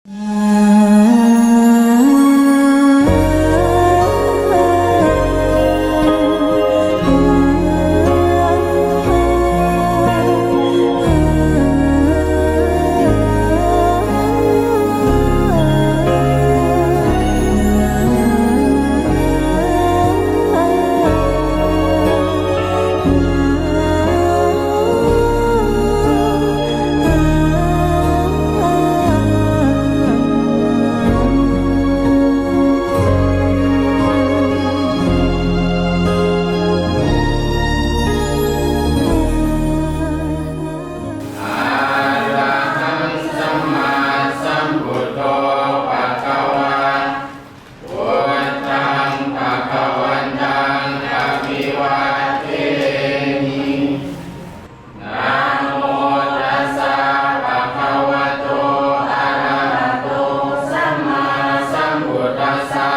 ອະຣະຫັງ ສຳມາສຳພຸດໂທ ພະຄະວາ ພຸດທັງ ພະຄະວັນຕັງ ອະພິວາເທມິ. ນະໂມຕັດສະ ພະຄະວະໂຕ ອະຣະຫະໂຕ ສຳມາສຳພຸດທັດສະ.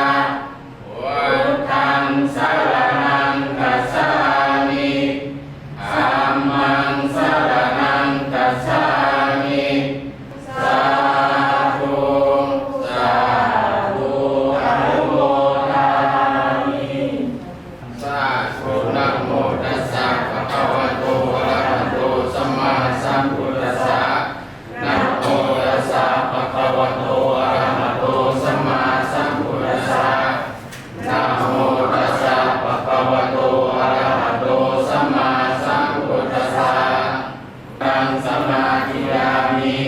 ພຸດທັງ ສະຣະນັງ ຄັດສາມິ. ທຳມັງ ສະຣະນັງ ຄັດສາມິ. ສາທຸ ສາທຸ ອະນຸໂມທາມິ. ສາທຸ ນະໂມຕັດສະ ພະຄະວະໂຕ ອະຣະຫະໂຕ ສຳມາສຳພຸດທັດສະ. ນະໂມຕັດສະ ພະຄະວະໂຕ ອະຣະຫະໂຕ ສຳມາສຳພຸດທັດສະ. ນະໂມຕັດສະ ພະຄະວະໂຕ ອະຣະຫະໂຕ ສຳມາສຳພຸດທັດສະ. ຕັງສະມາທິຍາມິ.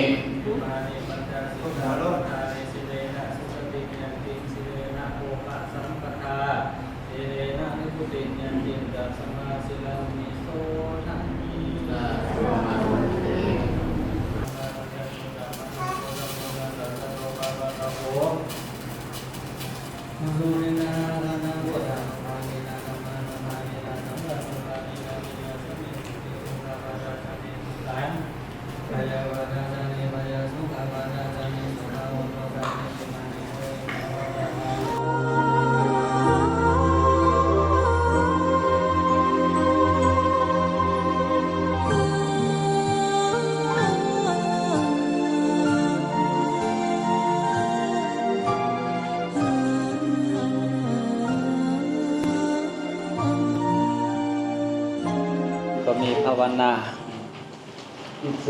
ກໍມີພາວະນາ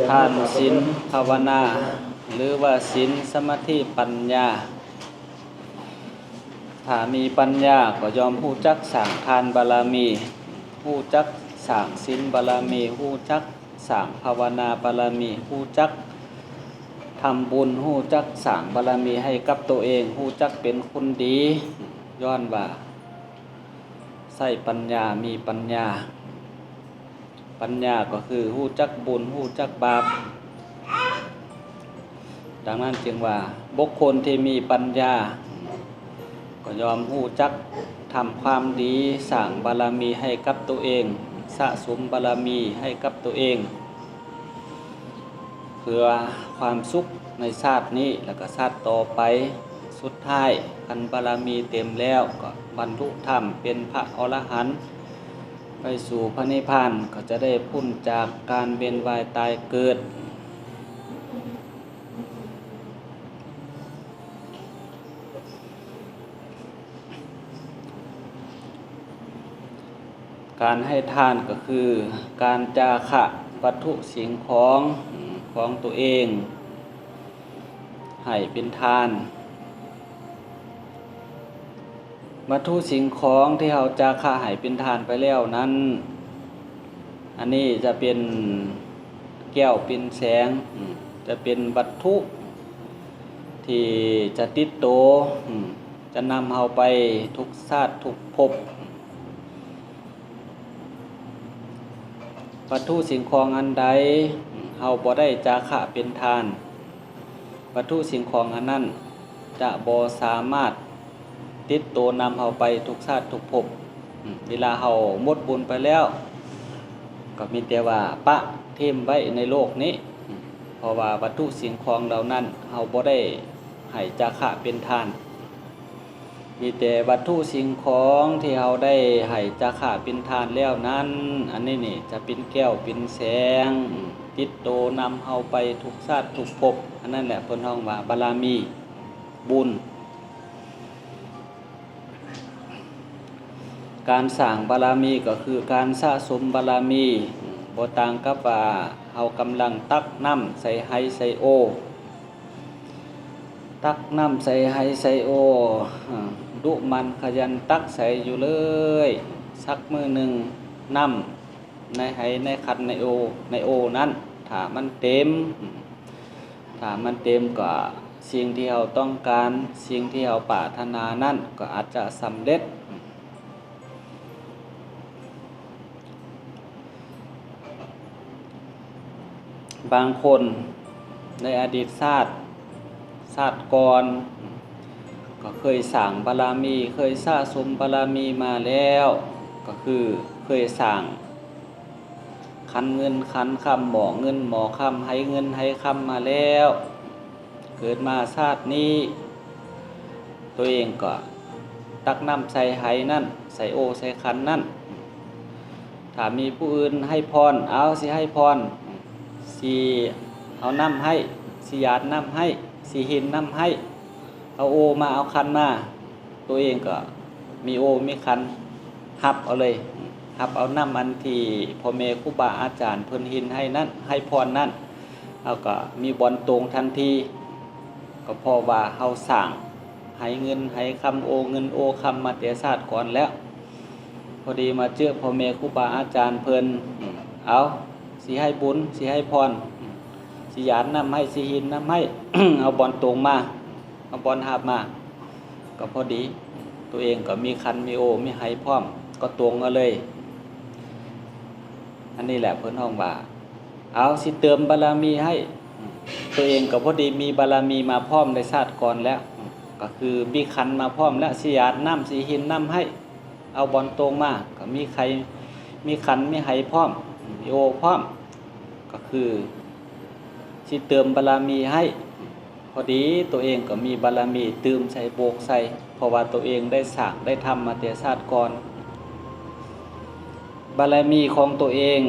ທານ ສິນ ພາວະນາ ຫຼືວ່າສິນ ສະມາທິ ປັນຍາ. ຖ້າມີປັນຍາກໍຍ່ອມຮູ້ຈັກສ້າງທານບາລະມີ, ຮູ້ຈັກສ້າງສິນບາລະມີ, ຮູ້ຈັກສ້າງພາວະນາບາລະມີ, ຮູ້ຈັກທຳບຸນ, ຮູ້ຈັກສ້າງບາລະມີໃຫ້ກັບໂຕເອງ, ຮູ້ຈັກເປັນຄົນດີ, ຍ້ອນວ່າໃຊ້ປັນຍາ, ມີປັນຍາ. ປັນຍາກໍຄືຮູ້ຈັກບຸນ, ຮູ້ຈັກບາບ. ດັ່ງນັ້ນຈຶ່ງວ່າ ບຸກຄົນທີ່ມີປັນຍາກໍຍ່ອມຮູ້ຈັກທຳຄວາມດີ, ສ້າງບາລະມີໃຫ້ກັບໂຕເອງ, ສະສົມບາລະມີໃຫ້ກັບໂຕເອງ ເພື່ອຄວາມສຸກໃນຊາດນີ້ ແລະກະຊາດຕໍ່ໄປ. ສຸດທ້າຍ ຄັນບາລະມີເຕັມແລ້ວ ກໍບັນລຸທຳເປັນພະອໍລະຫັນ ໄປສູ່ພະນິບພານ ກໍຈະໄດ້ພົ້ນຈາກການວຽນວ່າຍຕາຍເກີດ. ການໃຫ້ທານກໍຄືການຈາຄະວັດຖຸສິ່ງຂອງຂອງຕົວເອງໃຫ້ເປັນທານ. ວັດຖຸສິ່ງຂອງທີ່ເຮົາຈາຄະໃຫ້ເປັນທານໄປແລ້ວນັ້ນ, ອັນນີ້ຈະເປັນແກ້ວເປັນແສງ, ຈະເປັນວັດຖຸທີ່ຈະຕິດໂຕ, ຈະນຳເຮົາໄປທຸກຊາດທຸກພົບ. ວັດຖຸສິ່ງຂອງອັນໃດເຮົາບໍ່ໄດ້ຈາຄະເປັນທານ, ວັດຖຸສິ່ງຂອງອັນນັ້ນຈະບໍ່ສາມາດຕິດໂຕນຳເຮົາໄປທຸກຊາດທຸກພົບ. ເວລາເຮົາໝົດບຸນໄປແລ້ວ ກໍມີແຕ່ວ່າປະຖິ້ມໄວ້ໃນໂລກນີ້, ເພາະວ່າວັດຖຸສິ່ງຂອງເຫຼົ່ານັ້ນເຮົາບໍ່ໄດ້ໃຫ້ຈາຄະເປັນທານ. ມີແຕ່ວັດຖຸສິ່ງຂອງທີ່ເຮົາໄດ້ໃຫ້ຈາຄະເປັນທານແລ້ວນັ້ນ, ອັນນີ້ນີ້ຈະເປັນແກ້ວເປັນແສງ, ຕິດໂຕນຳເຮົາໄປທຸກຊາດທຸກພົບ. ອັນນັ້ນແຫຼະເພິ່ນຮ້ອງວ່າບາລະມີ ບຸນ. ການສ້າງບາລະມີກໍຄືການສະສົມບາລະມີ, ບໍ່ຕ່າງກັບວ່າເຮົາກຳລັງຕັກນ້ຳໃສ່ໄຫໃສ່ໂອ, ຕັກນ້ຳໃສ່ໄຫໃສ່ໂອ, ດຸໝັ່ນຂະຫຍັນຕັກໃສ່ຢູ່ເລີຍ. ສັກມື້ໜຶ່ງ ນ້ຳໃນໄຫໃນຂັນໃນໂອ ໃນໂອນັ້ນ ຖ້າມັນເຕັມ, ຖ້າມັນເຕັມກໍສິ່ງທີ່ເຮົາຕ້ອງການ, ສິ່ງທີ່ເຮົາປາດຖະໜານັ້ນກໍອາດຈະສຳເລັດ. ບາງຄົນໃນອະດີດຊາດ, ຊາດກ່ອນ ກໍເຄີຍສ້າງບາລະມີ, ເຄີຍສະສົມບາລະມີມາແລ້ວ, ກໍຄືເຄີຍສ້າງຂັນເງິນຂັນຄຳ, ໝໍ້ເງິນໝໍ້ຄຳ, ໄຫເງິນໄຫຄຳມາແລ້ວ. ເກີດມາຊາດນີ້ ຕົວເອງກໍຕັກນ້ຳໃສ່ໄຫນັ້ນ, ໃສ່ໂອໃສ່ຂັນນັ້ນ. ຖ້າມີຜູ້ອື່ນໃຫ້ພອນ, ເອົາ ຊິໃຫ້ພອນ, ຊິເອົານ້ຳໃຫ້, ຊິຫຍາດນ້ຳໃຫ້, ຊິຮິນນ້ຳໃຫ້, ເອົາໂອມາ, ເອົາຂັນມາ. ຕົວເອງກໍມີໂອມີຂັນ ຮັບເອົາເລີຍ, ຮັບເອົານ້ຳອັນທີ່ພໍ່ແມ່ຄູບາອາຈານເພິ່ນຮິນໃຫ້ນັ້ນ, ໃຫ້ພອນນັ້ນ, ເຮົາກໍມີບ່ອນຕົງທັນທີ. ກໍເພາະວ່າເຮົາສ້າງໄຫເງິນໄຫຄຳ, ໂອເງິນໂອຄຳມາແຕ່ຊາດກ່ອນແລ້ວ. ພໍດີມາເຈີພໍ່ແມ່ຄູບາອາຈານເພິ່ນ, ເອົາ ຊິໃຫ້ບຸນ, ຊິໃຫ້ພອນ, ຊິຫຍາດນ້ຳໃຫ້, ຊິຮິນນ້ຳໃຫ້, ເອົາບ່ອນຕົງມາ, ເອົາບ່ອນຮັບມາ. ກໍພໍດີ ຕົວເອງກໍມີຂັນມີໂອມີໄຫພ້ອມ, ກໍຕົງເອົາເລີຍ. ອັນນີ້ແຫຼະເພິ່ນຮ້ອງວ່າ ເອົາ ຊິເຕີມບາລະມີໃຫ້. ຕົວເອງກໍພໍດີມີບາລະມີມາພ້ອມໃນຊາດກ່ອນແລ້ວ, ກໍຄືມີຂັນມາພ້ອມແລ້ວ, ຊິຫຍາດນ້ຳ ຊິຮິນນ້ຳໃຫ້, ເອົາບ່ອນຕົງມາ, ກໍມີໄຫ ມີຂັນມີໄຫພ້ອມ, ມີໂອພ້ອມ, ກໍຄືຊິເຕີມບາລະມີໃຫ້. ພໍດີຕົວເອງກໍມີບາລະມີຕື່ມໃສ່ໂບກໃສ່, ເພາະວ່າຕົວເອງໄດ້ສ້າງໄດ້ທຳມາແຕ່ຊາດກ່ອນ. ບາລະມີຂອງຕົວເອງ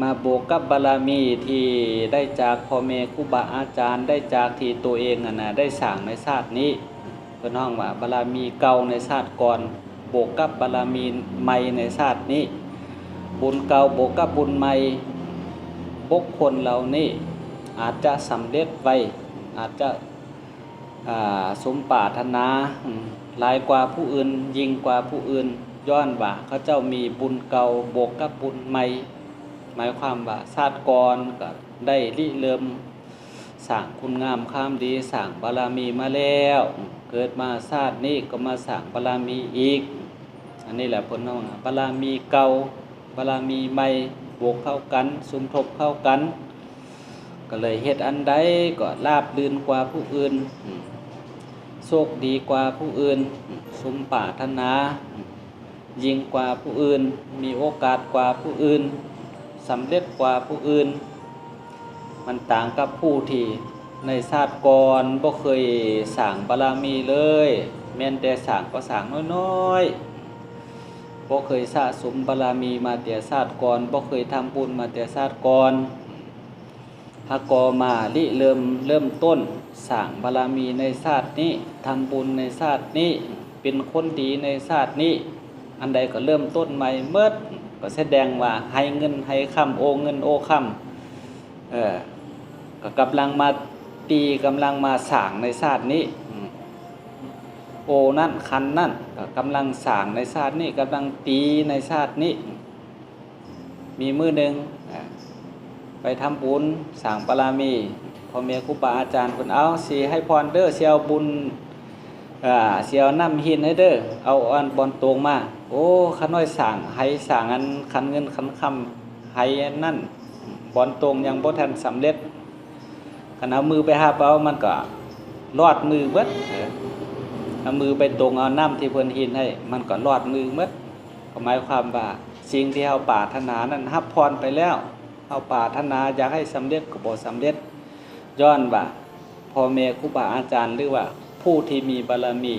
ມາບວກກັບບາລະມີທີ່ໄດ້ຈາກພໍ່ແມ່ຄູບາອາຈານ, ໄດ້ຈາກທີ່ຕົວເອງຫັ້ນນະ ໄດ້ສ້າງໃນຊາດນີ້. ເພິ່ນຮ້ອງວ່າບາລະມີເກົ່າໃນຊາດກ່ອນ ບວກກັບບາລະມີໃໝ່ໃນຊາດນີ້, ບຸນເກົ່າບວກກັບບຸນໃໝ່. ບຸກຄົນເຫຼົ່ານີ້ອາດຈະສຳເລັດໄວ, ອາດຈະ ອ່າ ສົມປາດຖະໜາ ອາ ຫຼາຍກວ່າຜູ້ອື່ນ, ຍິ່ງກວ່າຜູ້ອື່ນ, ຍ້ອນວ່າເຂົາເຈົ້າມີບຸນເກົ່າບວກກັບບຸນໃໝ່. ໝາຍຄວາມວ່າຊາດກ່ອນກໍໄດ້ລິເລີ່ມ ສ້າງຄຸນງາມຄວາມດີ, ສ້າງບາລະມີມາແລ້ວ, ເກີດມາຊາດນີ້ກໍມາສ້າງບາລະມີອີກ. ອັນນີ້ແຫຼະເພິ່ນເວົ້າວ່າ ບາລະມີເກົ່າ ບາລະມີໃໝ່ບວກເຂົ້າກັນ, ສົມທົບເຂົ້າກັນ, ກໍເລີຍເຮັດອັນໃດກໍລາບລື່ນກວ່າຜູ້ອື່ນ, ໂຊກດີກວ່າຜູ້ອື່ນ, ສົມປາດຖະໜາ ຍິ່ງກວ່າຜູ້ອື່ນ, ມີໂອກາດກວ່າຜູ້ອື່ນ, ສຳເລັດກວ່າຜູ້ອື່ນ. ມັນຕ່າງກັບຜູ້ທີ່ໃນຊາດກ່ອນບໍ່ເຄີຍສ້າງບາລະມີເລີຍ, ແມ່ນແຕ່ສ້າງກໍສ້າງນ້ອຍໆ, ບໍ່ເຄີຍສະສົມບາລະມີມາແຕ່ຊາດກ່ອນ, ບໍ່ເຄີຍທຳບຸນມາແຕ່ຊາດກ່ອນ. ຫາກໍມາລິເລີ່ມ, ເລີ່ມຕົ້ນສ້າງບາລະມີໃນຊາດນີ້, ທຳບຸນໃນຊາດນີ້, ເປັນຄົນດີໃນຊາດນີ້, ອັນໃດກໍເລີ່ມຕົ້ນໃໝ່ໝົດ, ກໍສະແດງວ່າໄຫເງິນໄຫຄຳ, ໂອເງິນໂອຄຳ, ເອີ ກໍກຳລັງມາຕີ, ກຳລັງມາສ້າງໃນຊາດນີ້. ໂອນັ້ນ, ຂັນນັ້ນ ກໍກຳລັງສ້າງໃນຊາດນີ້, ກຳລັງຕີໃນຊາດນີ້. ມີມື້ໜຶ່ງ ອາ ໄປທຳບຸນສ້າງບາລະມີ, ພໍ່ແມ່ຄູບາອາຈານເພິ່ນ ເອົາ ຊິໃຫ້ພອນເດີ, ຊິເອົາບຸນ ອາ ຊິເອົານ້ຳຮິນໃຫ້ເດີ, ເອົາອັນບ່ອນຕົງມາ. ໂອ້ ຂ້ານ້ອຍສ້າງໄຫ ສ້າງອັນຂັນເງິນຂັນຄຳ ໄຫອັນນັ້ນ, ບ່ອນຕົງຍັງບໍ່ທັນສຳເລັດ. ຄັນເອົາມືໄປຮັບເອົາ ມັນກໍລອດມືເບິດ, ເອີ ເອົາມືໄປຕົງເອົານ້ຳທີ່ເພິ່ນຮິນໃຫ້ ມັນກໍລອດມືເບິດ. ກໍໝາຍຄວາມວ່າ ສິ່ງທີ່ເຮົາປາດຖະໜານັ້ນ ຮັບພອນໄປແລ້ວ, ເຮົາປາດຖະໜາຢາກໃຫ້ສຳເລັດກໍບໍ່ສຳເລັດ, ຍ້ອນວ່າພໍ່ແມ່ຄູບາອາຈານ ຫຼືວ່າຜູ້ທີ່ມີບາລະມີ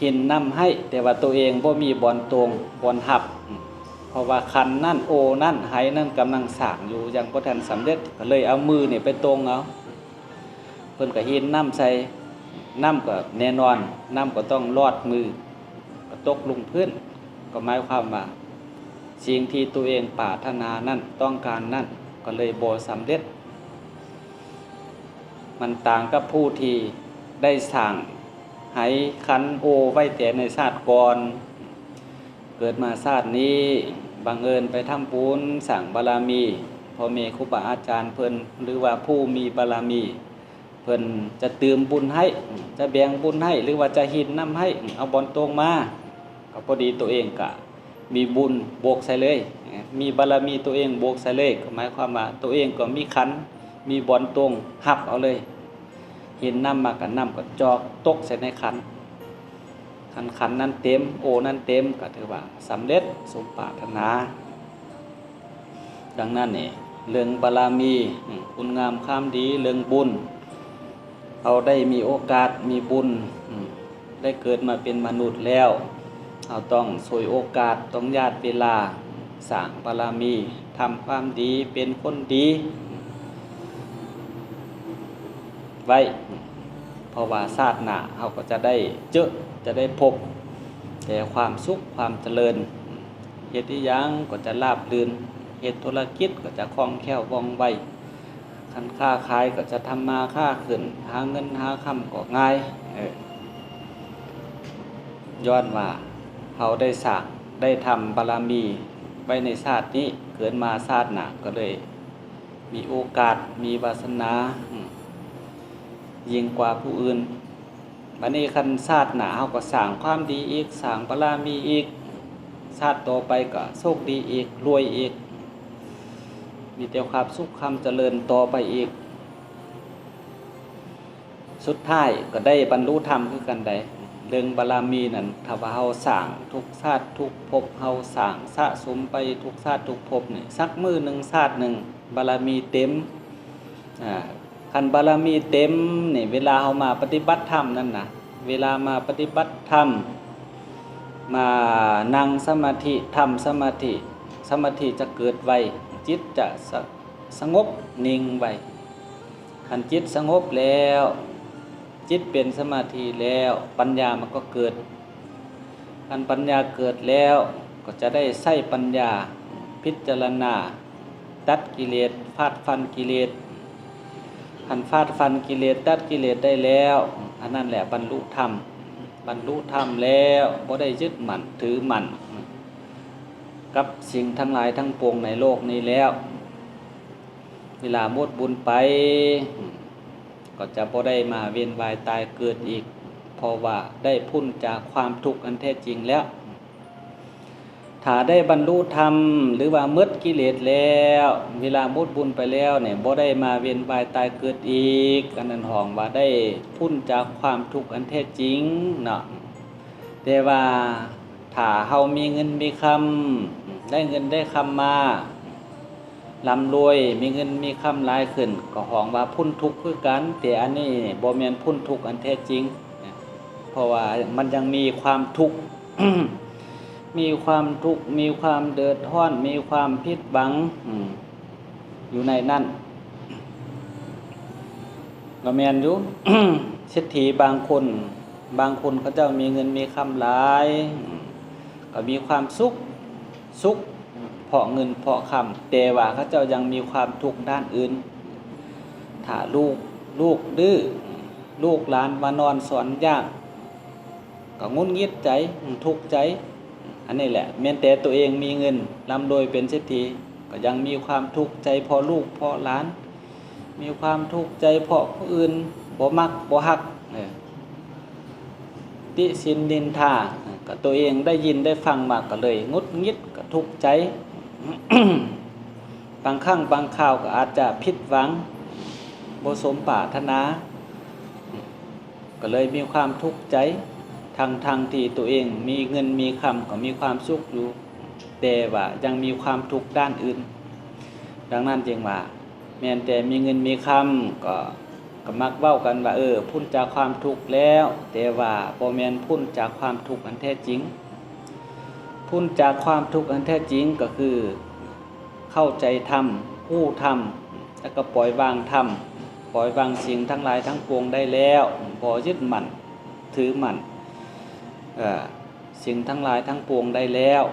ຮິນນ້ຳໃຫ້, ແຕ່ວ່າໂຕເອງບໍ່ມີບ່ອນຕົງ, ບ່ອນຮັບ. ເພາະວ່າຂັນນັ້ນ ໂອ່ງນັ້ນ ໄຫນັ້ນກຳລັງສ້າງຢູ່ ຍັງບໍ່ທັນສຳເລັດ ກໍເລີຍເອົາມືນີ້ໄປຕົງເອົາ. ເພິ່ນກໍຮິນນ້ຳໃສ່ ນ້ຳກໍແນ່ນອນ ນ້ຳກໍຕ້ອງລອດມື ກໍຕົກລົງພື້ນ ກໍໝາຍຄວາມວ່າ ສິ່ງທີ່ຕົວເອງປາດຖະໜານັ້ນ ຕ້ອງການນັ້ນ ກໍເລີຍບໍ່ສຳເລັດ. ມັນຕ່າງກັບຜູ້ທີ່ໄດ້ສ້າງໄຫຂັນໂອ່ງໄວ້ແຕ່ໃນຊາດກ່ອນ ເກີດມາຊາດນີ້ ບັງເອີນໄປທຳບຸນສ້າງບາລະມີ ພໍ່ແມ່ຄູບາອາຈານເພິ່ນ ຫຼືວ່າຜູ້ມີບາລະມີ ເພິ່ນຈະຕື່ມບຸນໃຫ້ ຈະແບ່ງບຸນໃຫ້ ຫຼືວ່າຈະຮິນນ້ຳໃຫ້ ເອົາບ່ອນຕົງມາ ກໍພໍດີຕົວເອງກໍມີບຸນບວກໃສ່ເລີຍ ມີບາລະມີຕົວເອງບວກໃສ່ເລີຍ ກໍໝາຍຄວາມວ່າຕົວເອງກໍມີຂັນ ມີບ່ອນຕົງຮັບເອົາເລີຍ ຮິນນ້ຳມາກໍນ້ຳກໍຈອກຕົກໃສ່ໃນຂັນ ຄັນຂັນນັ້ນເຕັມ ໂອ່ງນັ້ນເຕັມ ກໍຖືວ່າສຳເລັດສົມປາດຖະໜາ. ດັ່ງນັ້ນນີ້ ເລື່ອງບາລະມີ ອາ ຄຸນງາມຄວາມດີ ເລື່ອງບຸນ ເຮົາໄດ້ມີໂອກາດມີບຸນ ອາ ໄດ້ເກີດມາເປັນມະນຸດແລ້ວ ເຮົາຕ້ອງສວຍໂອກາດ ຕ້ອງຫຍາດເວລາ ສ້າງບາລະມີ ທຳຄວາມດີ ເປັນຄົນດີ ໄວ້ ເພາະວ່າຊາດໜ້າເຮົາກໍຈະໄດ້ເຈີ ຈະໄດ້ພົບແຕ່ຄວາມສຸກຄວາມຈະເລີນ ເຮັດອີ່ຫຍັງກໍຈະລາບລື່ນ ເຮັດທຸລະກິດກໍຈະຄ່ອງແຄ້ວວ່ອງໄວ ຄັນຄ້າຂາຍກໍຈະທຳມາຄ້າຂຶ້ນ ຫາເງິນຫາຄຳກໍງ່າຍ ເອີ ຍ້ອນວ່າເຮົາໄດ້ສ້າງ ໄດ້ທຳບາລະມີໄວ້ໃນຊາດນີ້ ເກີດມາຊາດໜ້າກໍເລີຍ ມີໂອກາດ ມີວາສະໜາ ອາ ຍິ່ງກວ່າຜູ້ອື່ນ. ບັດນີ້ຄັນຊາດໜ້າເຮົາກໍສ້າງຄວາມດີອີກ ສ້າງບາລະມີອີກ ຊາດຕໍ່ໄປກໍໂຊກດີອີກ ລວຍອີກ ມີແຕ່ຄວາມສຸກຄວາມຈະເລີນຕໍ່ໄປອີກ. ສຸດທ້າຍກໍໄດ້ບັນລຸທຳຄືກັນໃດ. ເລື່ອງບາລະມີນັ້ນ ຖ້າວ່າເຮົາສ້າງທຸກຊາດທຸກພົບ ເຮົາສ້າງສະສົມໄປທຸກຊາດທຸກພົບນີ້ ສັກມື້ໜຶ່ງຊາດໜຶ່ງ ບາລະມີເຕັມ ອາ ຄັນບາລະມີເຕັມນີ້ ເວລາເຮົາມາປະຕິບັດທຳນັ້ນນະ ເວລາມາປະຕິບັດທຳ ມານັ່ງສະມາທິ ທຳສະມາທິ ສະມາທິຈະເກີດໄວ ຈິດຈະສະ ສະຫງົບນິ່ງໄວ. ຄັນຈິດສະຫງົບແລ້ວ ຈິດເປັນສະມາທິແລ້ວ ປັນຍາມັນກໍເກີດ. ຄັນປັນຍາເກີດແລ້ວ ກໍຈະໄດ້ໃຊ້ປັນຍາພິຈາລະນາ ຕັດກິເລດ ຟາດຟັນກິເລດ. ຄັນຟາດຟັນກິເລດ ຕັດກິເລດໄດ້ແລ້ວ ອັນນັ້ນແຫຼະບັນລຸທຳ. ບັນລຸທຳແລ້ວ ບໍ່ໄດ້ຍຶດໝັ້ນຖືໝັ້ນກັບສິ່ງທັງຫຼາຍທັງປວງໃນໂລກນີ້ແລ້ວ ເວລາໝົດບຸນໄປ ກໍຈະບໍ່ໄດ້ມາວຽນວ່າຍຕາຍເກີດອີກ ເພາະວ່າໄດ້ພົ້ນຈາກຄວາມທຸກອັນແທ້ຈິງແລ້ວ. ຖ້າໄດ້ບັນລຸທຳ ຫຼືວ່າໝົດກິເລດແລ້ວ ເວລາໝົດບຸນໄປແລ້ວນີ້ ບໍ່ໄດ້ມາວຽນວ່າຍຕາຍເກີດອີກ ອັນນັ້ນຮ້ອງວ່າໄດ້ພົ້ນຈາກຄວາມທຸກອັນແທ້ຈິງເນາະ. ແຕ່ວ່າຖ້າເຮົາມີເງິນມີຄຳ ໄດ້ເງິນໄດ້ຄຳມາ ລ່ຳລວຍ ມີເງິນມີຄຳຫຼາຍຂຶ້ນ ກໍຮ້ອງວ່າພົ້ນທຸກຄືກັນ ແຕ່ອັນນີ້ບໍ່ແມ່ນພົ້ນທຸກອັນແທ້ຈິງ ເພາະວ່າມັນຍັງມີຄວາມທຸກ ມີຄວາມທຸກ ມີຄວາມເດືອດຮ້ອນ ມີຄວາມຜິດຫວັງ ອາ ຢູ່ໃນນັ້ນ. ກໍແມ່ນຢູ່ ເສດຖີບາງຄົນ ບາງຄົນເຂົາເຈົ້າມີເງິນມີຄຳຫຼາຍ ກໍມີຄວາມສຸກ ສຸກເພາະເງິນເພາະຄຳ ແຕ່ວ່າເຂົາເຈົ້າຍັງມີຄວາມທຸກດ້ານອື່ນ. ຖ້າລູກ ລູກດື້ ລູກຫຼານວ່ານອນສອນຢາກ ກໍຫງຸດຫງິດໃຈ ທຸກໃຈ. ອັນນີ້ແຫຼະ ແມ່ນແຕ່ຕົວເອງມີເງິນ ລ່ຳລວຍເປັນເສດຖີ ກໍຍັງມີຄວາມທຸກໃຈເພາະລູກເພາະຫຼານ ມີຄວາມທຸກໃຈເພາະຜູ້ອື່ນບໍ່ມັກບໍ່ຮັກ ເອີ ຕິຊິນນິນທາ ກໍຕົວເອງໄດ້ຍິນໄດ້ຟັງມາກໍເລີຍຫງຸດຫງິດ ກໍທຸກໃຈ. ບາງຄັ້ງບາງຄາວກໍອາດຈະຜິດຫວັງ ບໍ່ສົມປາດຖະໜາ ກໍເລີຍມີຄວາມທຸກໃຈ ທັງໆທີ່ຕົວເອງມີເງິນມີຄຳກໍມີຄວາມສຸກຢູ່ ແຕ່ວ່າຍັງມີຄວາມທຸກດ້ານອື່ນ. ດັ່ງນັ້ນຈຶ່ງວ່າ ແມ່ນແຕ່ມີເງິນມີຄຳ ກໍ ກໍມັກເວົ້າກັນວ່າ ເອີ ພົ້ນຈາກຄວາມທຸກແລ້ວ ແຕ່ວ່າບໍ່ແມ່ນພົ້ນຈາກຄວາມທຸກອັນແທ້ຈິງ. ພົ້ນຈາກຄວາມທຸກອັນແທ້ຈິງກໍຄືເຂົ້າໃຈທຳ, ຮູ້ທຳ, ແລ້ວກໍປ່ອຍວາງທຳ, ປ່ອຍວາງສິ່ງທັງຫຼາຍທັງປວງໄດ້ແລ້ວ, ບໍ່ຍຶດໝັ້ນຖືໝັ້ນ, ເອີ ສິ່ງທັງຫຼາຍທັງປວງໄດ້ແລ້ວ.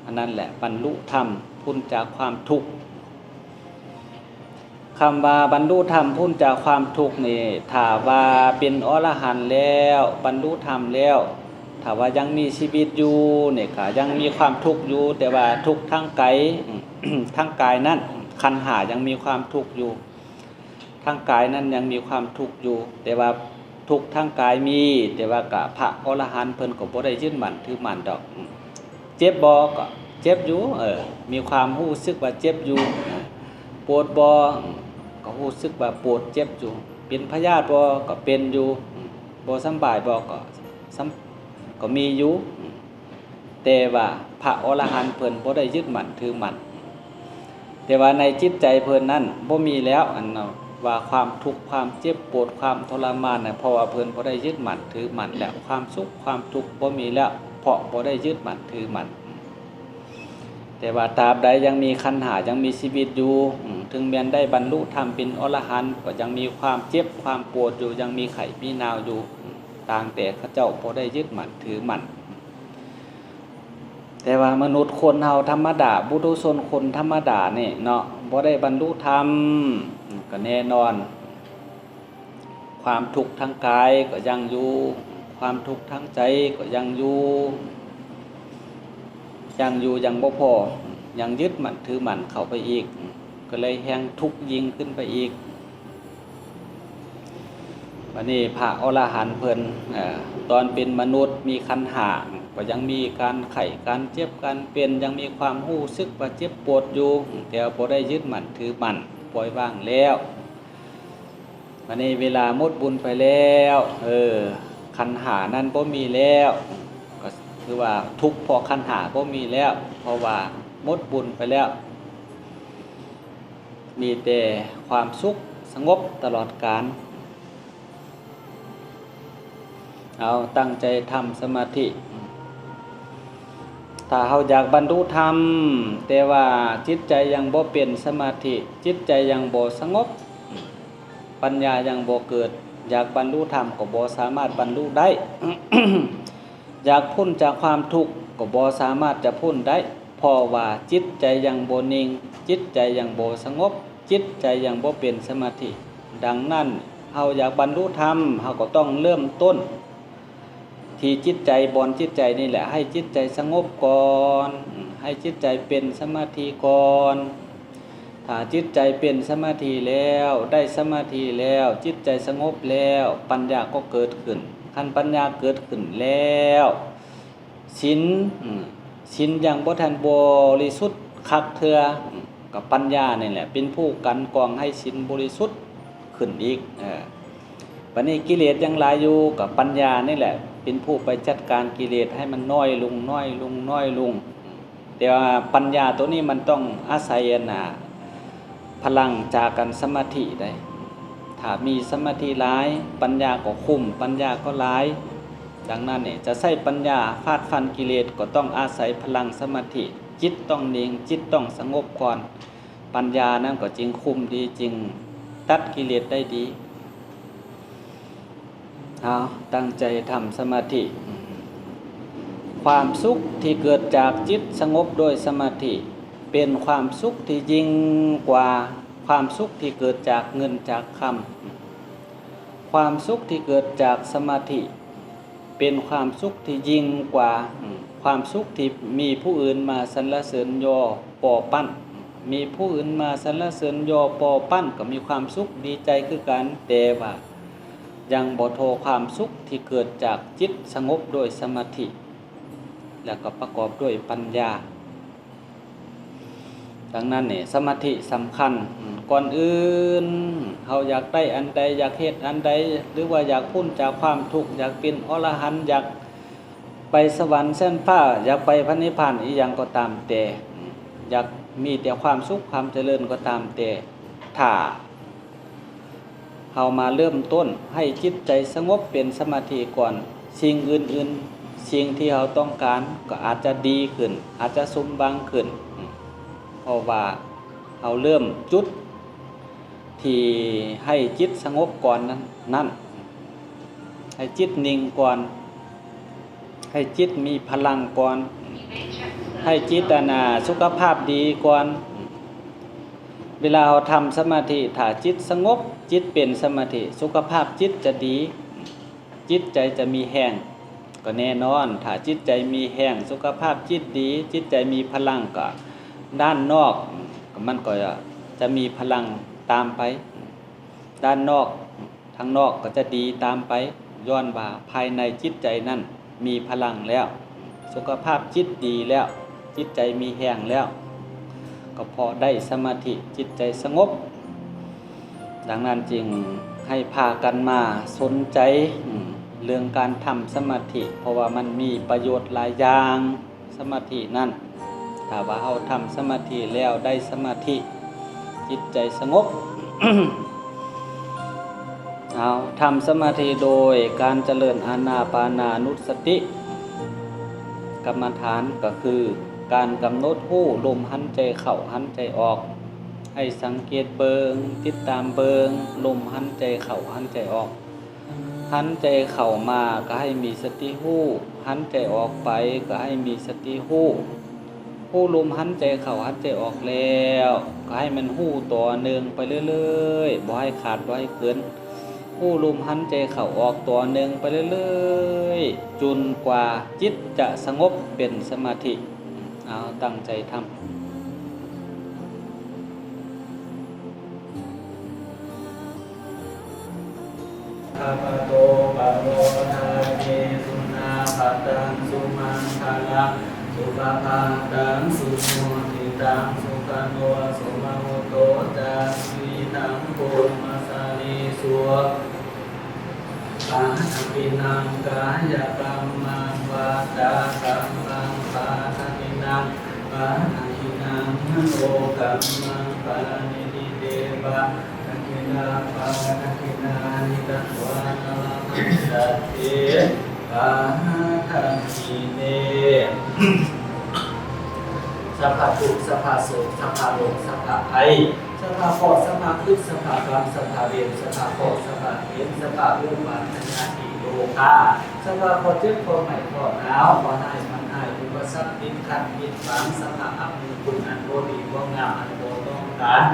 ອັນນັ້ນແຫຼະບັນລຸທຳ, ພົ້ນຈາກຄວາມທຸກ. ຄຳວ່າບັນລຸທຳ ພົ້ນຈາກຄວາມທຸກນີ້ ຖ້າວ່າເປັນອໍລະຫັນແລ້ວ, ບັນລຸທຳແລ້ວ, ຖ້າວ່າຍັງມີຊີວິດຢູ່ນີ້ ກໍຍັງມີຄວາມທຸກຢູ່, ແຕ່ວ່າທຸກທາງກາຍ, ທາງກາຍນັ້ນ, ຂັນຫ້າຍັງມີຄວາມທຸກຢູ່. ທາງກາຍນັ້ນຍັງມີຄວາມທຸກຢູ່, ແຕ່ວ່າທຸກທາງກາຍມີ, ແຕ່ວ່າກະພະອໍລະຫັນເພິ່ນກໍບໍ່ໄດ້ຍຶດໝັ້ນຖືໝັ້ນດອກ. ເຈັບບໍ່? ກໍເຈັບຢູ່, ເອີ ມີຄວາມຮູ້ສຶກວ່າເຈັບຢູ່. ປວດບໍ່? ກໍຮູ້ສຶກວ່າປວດເຈັບຢູ່. ເປັນພະຍາດບໍ່? ກໍເປັນຢູ່. ບໍ່ສຳບາຍບໍ່? ກໍສຳ ກໍມີຢູ່. ແຕ່ວ່າພະອໍລະຫັນເພິ່ນບໍ່ໄດ້ຍຶດໝັ້ນຖືໝັ້ນ. ແຕ່ວ່າໃນຈິດໃຈເພິ່ນນັ້ນບໍ່ມີແລ້ວ ອັນວ່າຄວາມທຸກ, ຄວາມເຈັບປວດ, ຄວາມທໍລະມານນະ, ເພາະວ່າເພິ່ນບໍ່ໄດ້ຍຶດໝັ້ນຖືໝັ້ນແລ້ວ. ຄວາມສຸກ, ຄວາມທຸກບໍ່ມີແລ້ວ, ເພາະບໍ່ໄດ້ຍຶດໝັ້ນຖືໝັ້ນ. ແຕ່ວ່າຕາບໃດຍັງມີຂັນຫ້າ, ຍັງມີຊີວິດຢູ່, ເຖິງແມ່ນໄດ້ບັນລຸທຳເປັນອໍລະຫັນ, ກໍຍັງມີຄວາມເຈັບ, ຄວາມປວດຢູ່, ຍັງມີໄຂ້, ມີໜາວຢູ່, ຕ່າງແຕ່ເຂົາເຈົ້າບໍ່ໄດ້ຍຶດໝັ້ນຖືໝັ້ນ. ແຕ່ວ່າມະນຸດຄົນເຮົາທຳມະດາ, ປຸຖຸຊົນຄົນທຳມະດານີ້ເນາະ, ບໍ່ໄດ້ບັນລຸທຳ, ກໍແນ່ນອນ ຄວາມທຸກທາງກາຍກໍຍັງຢູ່, ຄວາມທຸກທາງໃຈກໍຍັງຢູ່, ຍັງຢູ່ຍັງບໍ່ພໍ, ຍັງຍຶດໝັ້ນຖືໝັ້ນເຂົ້າໄປອີກ, ກໍເລີຍແຮ່ງທຸກຍິ່ງຂຶ້ນໄປອີກ. ບັດນີ້ພະອໍລະຫັນເພິ່ນ, ເອີ ຕອນເປັນມະນຸດມີຂັນຫ້າ ກໍຍັງມີການໄຂ້, ການເຈັບ, ການເປັນ, ຍັງມີຄວາມຮູ້ສຶກວ່າເຈັບປວດຢູ່, ແຕ່ວ່າບໍ່ໄດ້ຍຶດໝັ້ນຖືໝັ້ນ, ປ່ອຍວາງແລ້ວ. ບັດນີ້ເວລາໝົດບຸນໄປແລ້ວ, ເອີ ຂັນຫ້ານັ້ນບໍ່ມີແລ້ວ, ກໍຖືວ່າທຸກເພາະຂັນຫ້າບໍ່ມີແລ້ວ, ເພາະວ່າໝົດບຸນໄປແລ້ວ. ມີແຕ່ຄວາມສຸກສະຫງົບຕະຫຼອດການ. ເອົາ, ຕັ້ງໃຈທຳສະມາທິ. ຖ້າເຮົາຢາກບັນລຸທຳ, ແຕ່ວ່າຈິດໃຈຍັງບໍ່ເປັນສະມາທິ, ຈິດໃຈຍັງບໍ່ສະຫງົບ, ປັນຍາຍັງບໍ່ເກີດ, ຢາກບັນລຸທຳກໍບໍ່ສາມາດບັນລຸໄດ້. ຢາກພົ້ນຈາກຄວາມທຸກກໍບໍ່ສາມາດຈະພົ້ນໄດ້, ເພາະວ່າຈິດໃຈຍັງບໍ່ນິ່ງ, ຈິດໃຈຍັງບໍ່ສະຫງົບ, ຈິດໃຈຍັງບໍ່ເປັນສະມາທິ. ດັ່ງນັ້ນ, ເຮົາຢາກບັນລຸທຳ, ເຮົາກໍຕ້ອງເລີ່ມຕົ້ນທີ່ຈິດໃຈ, ບ່ອນຈິດໃຈນີ້ແຫຼະ, ໃຫ້ຈິດໃຈສະຫງົບກ່ອນ, ໃຫ້ຈິດໃຈເປັນສະມາທິກ່ອນ. ຖ້າຈິດໃຈເປັນສະມາທິແລ້ວ, ໄດ້ສະມາທິແລ້ວ, ຈິດໃຈສະຫງົບແລ້ວ, ປັນຍາກໍເກີດຂຶ້ນ. ຄັນປັນຍາເກີດຂຶ້ນແລ້ວ, ສິນ, ສິນຍັງບໍ່ທັນບໍລິສຸດຄັກເທື່ອ, ກໍປັນຍານີ້ແຫຼະເປັນຜູ້ກັ່ນກອງໃຫ້ສິນບໍລິສຸດຂຶ້ນອີກ. ເອີ ບັດນີ້ກິເລດຍັງຫຼາຍຢູ່, ກໍປັນຍານີ້ແຫຼະເປັນຜູ້ໄປຈັດການກິເລດໃຫ້ມັນນ້ອຍລົງ, ນ້ອຍລົງ, ນ້ອຍລົງ. ແຕ່ວ່າປັນຍາໂຕນີ້ມັນຕ້ອງອາໄສອັນນ່າ ພະລັງຈາກການສະມາທິໄດ໋. ຖ້າມີສະມາທິຫຼາຍ, ປັນຍາກໍຄຸ້ມ, ປັນຍາກໍຫຼາຍ. ດັ່ງນັ້ນນີ້, ຈະໃຊ້ປັນຍາຟາດຟັນກິເລດ, ກໍຕ້ອງອາໄສພະລັງສະມາທິ. ຈິດຕ້ອງນິ່ງ, ຈິດຕ້ອງສະຫງົບກ່ອນ. ປັນຍານັ້ນກໍຈຶ່ງຄຸ້ມດີ, ຈຶ່ງຕັດກິເລດໄດ້ດີ. ເອົາ, ຕັ້ງໃຈທຳສະມາທິ. ຄວາມສຸກທີ່ເກີດຈາກຈິດສະຫງົບໂດຍສະມາທິ ເປັນຄວາມສຸກທີ່ຍິ່ງກວ່າຄວາມສຸກທີ່ເກີດຈາກເງິນຈາກຄຳ. ຄວາມສຸກທີ່ເກີດຈາກສະມາທິ ເປັນຄວາມສຸກທີ່ຍິ່ງກວ່າຄວາມສຸກທີ່ມີຜູ້ອື່ນມາສັນລະເສີນຍໍ້ປໍ້ວປັ້ນ. ມີຜູ້ອື່ນມາສັນລະເສີນຍໍ້ປໍ້ວປັ້ນກໍມີຄວາມສຸກດີໃຈຄືກັນ, ແຕ່ວ່າຍັງບໍ່ທໍ່ຄວາມສຸກທີ່ເກີດຈາກຈິດສະຫງົບໂດຍສະມາທິ ແລ້ວກໍປະກອບດ້ວຍປັນຍາ. ດັ່ງນັ້ນນີ້ ສະມາທິສຳຄັນ. ກ່ອນອື່ນ ເຮົາຢາກໄດ້ອັນໃດ, ຢາກເຮັດອັນໃດ ຫຼືວ່າຢາກພົ້ນຈາກຄວາມທຸກ, ຢາກເປັນອໍລະຫັນ, ຢາກໄປສະຫວັນຊັ້ນຟ້າ, ຢາກໄປພະນິບພານອີ່ຫຍັງກໍຕາມແຕ່, ຢາກມີແຕ່ຄວາມສຸກຄວາມຈະເລີນກໍຕາມແຕ່, ຖ້າ ເຮົາມາເລີ່ມຕົ້ນໃຫ້ຈິດໃຈສະຫງົບເປັນສະມາທິກ່ອນ, ສິ່ງອື່ນ ສິ່ງທີ່ເຮົາຕ້ອງການກໍອາດຈະດີຂຶ້ນ, ອາດຈະສົມຫວັງຂຶ້ນ, ເພາະວ່າເຮົາເລີ່ມຈຸດທີ່ໃຫ້ຈິດສະຫງົບກ່ອນນັ້ນ, ນັ້ນ, ໃຫ້ຈິດນິ່ງກ່ອນ, ໃຫ້ຈິດມີພະລັງກ່ອນ, ໃຫ້ຈິດ ອັນນ່າ ສຸຂະພາບດີກ່ອນ. ເວລາເຮົາທຳສະມາທິ, ຖ້າຈິດສະຫງົບ, ຈິດເປັນສະມາທິ, ສຸຂະພາບຈິດຈະດີ, ຈິດໃຈຈະມີແຮງ. ກໍແນ່ນອນ, ຖ້າຈິດໃຈມີແຮງ, ສຸຂະພາບຈິດດີ, ຈິດໃຈມີພະລັງ, ກໍດ້ານນອກ, ກໍມັນກໍຈະມີພະລັງຕາມໄປ. ດ້ານນອກ, ທາງນອກກໍຈະດີຕາມໄປ, ຍ້ອນວ່າພາຍໃນຈິດໃຈນັ້ນມີພະລັງແລ້ວ, ສຸຂະພາບຈິດດີແລ້ວ, ຈິດໃຈມີແຮງແລ້ວ, ກໍເພາະໄດ້ສະມາທິ, ຈິດໃຈສະຫງົບ. ດັ່ງນັ້ນຈຶ່ງໃຫ້ພາກັນມາສົນໃຈ ອາ ເລື່ອງການທຳສະມາທິ, ເພາະວ່າມັນມີປະໂຫຍດຫຼາຍຢ່າງ, ສະມາທິນັ້ນ. ຖ້າວ່າເຮົາທຳສະມາທິແລ້ວໄດ້ສະມາທິ, ຈິດໃຈສະຫງົບ. ເຮົາທຳສະມາທິໂດຍການຈະເລີນອານາປານານຸສະຕິກຳມະຖານ, ກໍຄືການກຳນົດຮູ້ລົມຫາຍໃຈເຂົ້າ, ຫາຍໃຈອອກ. ໃຫ້ສັງເກດເບິ່ງ, ຕິດຕາມເບິ່ງລົມຫາຍໃຈເຂົ້າ, ຫາຍໃຈອອກ. ຫາຍໃຈເຂົ້າມາກໍໃຫ້ມີສະຕິຮູ້, ຫາຍໃຈອອກໄປກໍໃຫ້ມີສະຕິຮູ້. ຮູ້ລົມຫາຍໃຈເຂົ້າ, ຫາຍໃຈອອກແລ້ວ, ກໍໃຫ້ມັນຮູ້ຕໍ່ເນື່ອງໄປເລື້ອຍໆ, ບໍ່ໃຫ້ຂາດ, ບໍ່ໃຫ້ເກີນ. ຮູ້ລົມຫາຍໃຈເຂົ້າອອກຕໍ່ເນື່ອງໄປເລື້ອຍໆ, ຈົນກວ່າຈິດຈະສະຫງົບເປັນສະມາທິ. ເອົາ, ຕັ້ງໃຈທຳ. ພະວະໂຕ ປະໂມທາເຍ ສຸນາຄະຕັງ ສຸມັງຄະລັງ ສຸພະພາຕັງ ສຸໂຫຕິຕັງ ສຸຂະໂນ ສຸມະຫຸດໂຕ ຈາ ສຸຍິທັງ ໂພ ມະສາລີ ສຸ ປານາທິນາງ ກາຍະກຳມັງ ວາຈາກຳມັງ ປານາທິນາງ ປານາທິນາງ ມະໂນກຳມັງ ປານາທິເຕ ປານາທິນາ ປານາທິນາ ນິກະວານະລະພັງ ສັດເທ ປານາທິເຕ ສັບພະທຸກ ສັບພະໂສກ ສັບພະໂລກ ສັບພະໄພ ສັບພະເຄາະ ສັບພະຄຶດ ສັບພະກຳ ສັບພະເວນ ສັບພະເຄາະ ສັບພະເຄນ ສັບພະອຸປາທະຍາຕິໂລກາ ສັບພະເຄາະເຈັບ ເຄາະໄໝ້ ເຄາະໜາວ ເຄາະຮ້າຍ ພັນຮ້າຍ ອຸປະສັກ ຕິດຂັດ ຜິດຫວັງ ສັບພະອັບມີຄຸນອັນບໍ່ດີ ບໍ່ງາມ ອັນບໍ່ຕ້ອງການ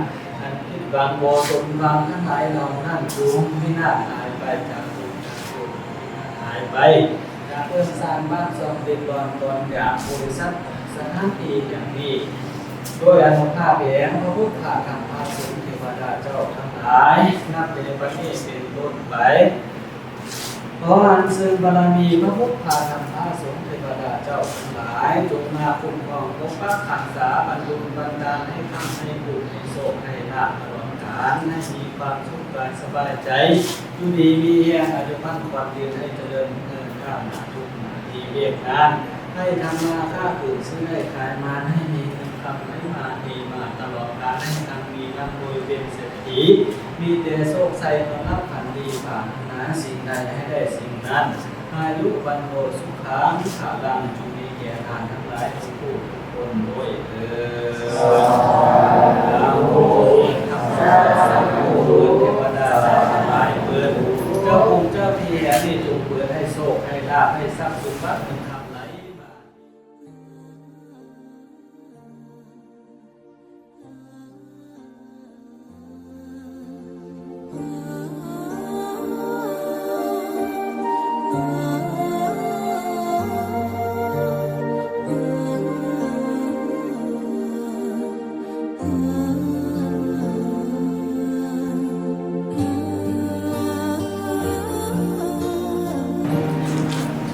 ອັນຜິດຫວັງ ບໍ່ສົມຫວັງ ທັງຫຼາຍເຫຼົ່ານັ້ນ ຈົ່ງພິນາດຫາຍໄປຈາກໂລກ ຈາກໂລກ ຫາຍໄປຈາກເຮືອນຊານບ້ານຊ່ອງ ເດືອດຮ້ອນຕ້ອນຢາກ ບໍລິສັດ ສະຖານທີ່ແຫ່ງນີ້ ໂດຍອານຸພາບແຫ່ງພະພຸດ ພະທຳ ພະສົງ ເທວະດາເຈົ້າທັງຫຼາຍ ນັບແຕ່ບັດນີ້ເປັນຕົ້ນໄປ ຂໍອັນເຊີນບາລະມີພະພຸດ ພະທຳ ພະສົງ ເທວະດາເຈົ້າທັງຫຼາຍ ຈົ່ງມາຄຸ້ມຄອງປົກປັກຮັກສາ ບັນດົນບັນດານ ໃຫ້ຄ້ຳໃຫ້ຄູນ ໃຫ້ໂຊກໃຫ້ລາບຕະຫຼອດການ ໃຫ້ມີຄວາມສຸກກາຍສະບາຍໃຈ ຢູ່ດີມີແຮງ ອາຍຸໝັ້ນຂວັນຍືນ ໃຫ້ຈະເລີນເນີນກ້າວໜ້າທຸກໜ້າທີ່ວຽກງານ ໃຫ້ທຳມາຄ້າຂຶ້ນ ຊື້ໄດ້ຂາຍມານ ໃຫ້ມີເງິນຄຳໄຫຼມາເທມາຕະຫຼອດການ ໃຫ້ຮັ່ງມີຮ່ຳລວຍເປັນເສດຖີ ມີແຕ່ໂຊກໄຊນອນຫຼັບຝັນດີ ປາດຖະໜາສິ່ງໃດໃຫ້ໄດ້ສິ່ງນັ້ນ ອາຍຸວັນໂນສຸຂັງພະລັງ ຈົ່ງມີແກ່ທ່ານທັງຫຼາຍທຸກຜູ້ທຸກຄົນດ້ວຍເທີ້ນ ສາທຸ ເທວະດາທັງຫຼາຍເປີດ ເຈົ້າອົງເຈົ້າທີ່ແຫ່ງນີ້ຈົ່ງເປີດໃຫ້ໂຊກໃຫ້ລາບໃຫ້ຊັບສົມບັດເງິນຄຳໄຫຼມາ.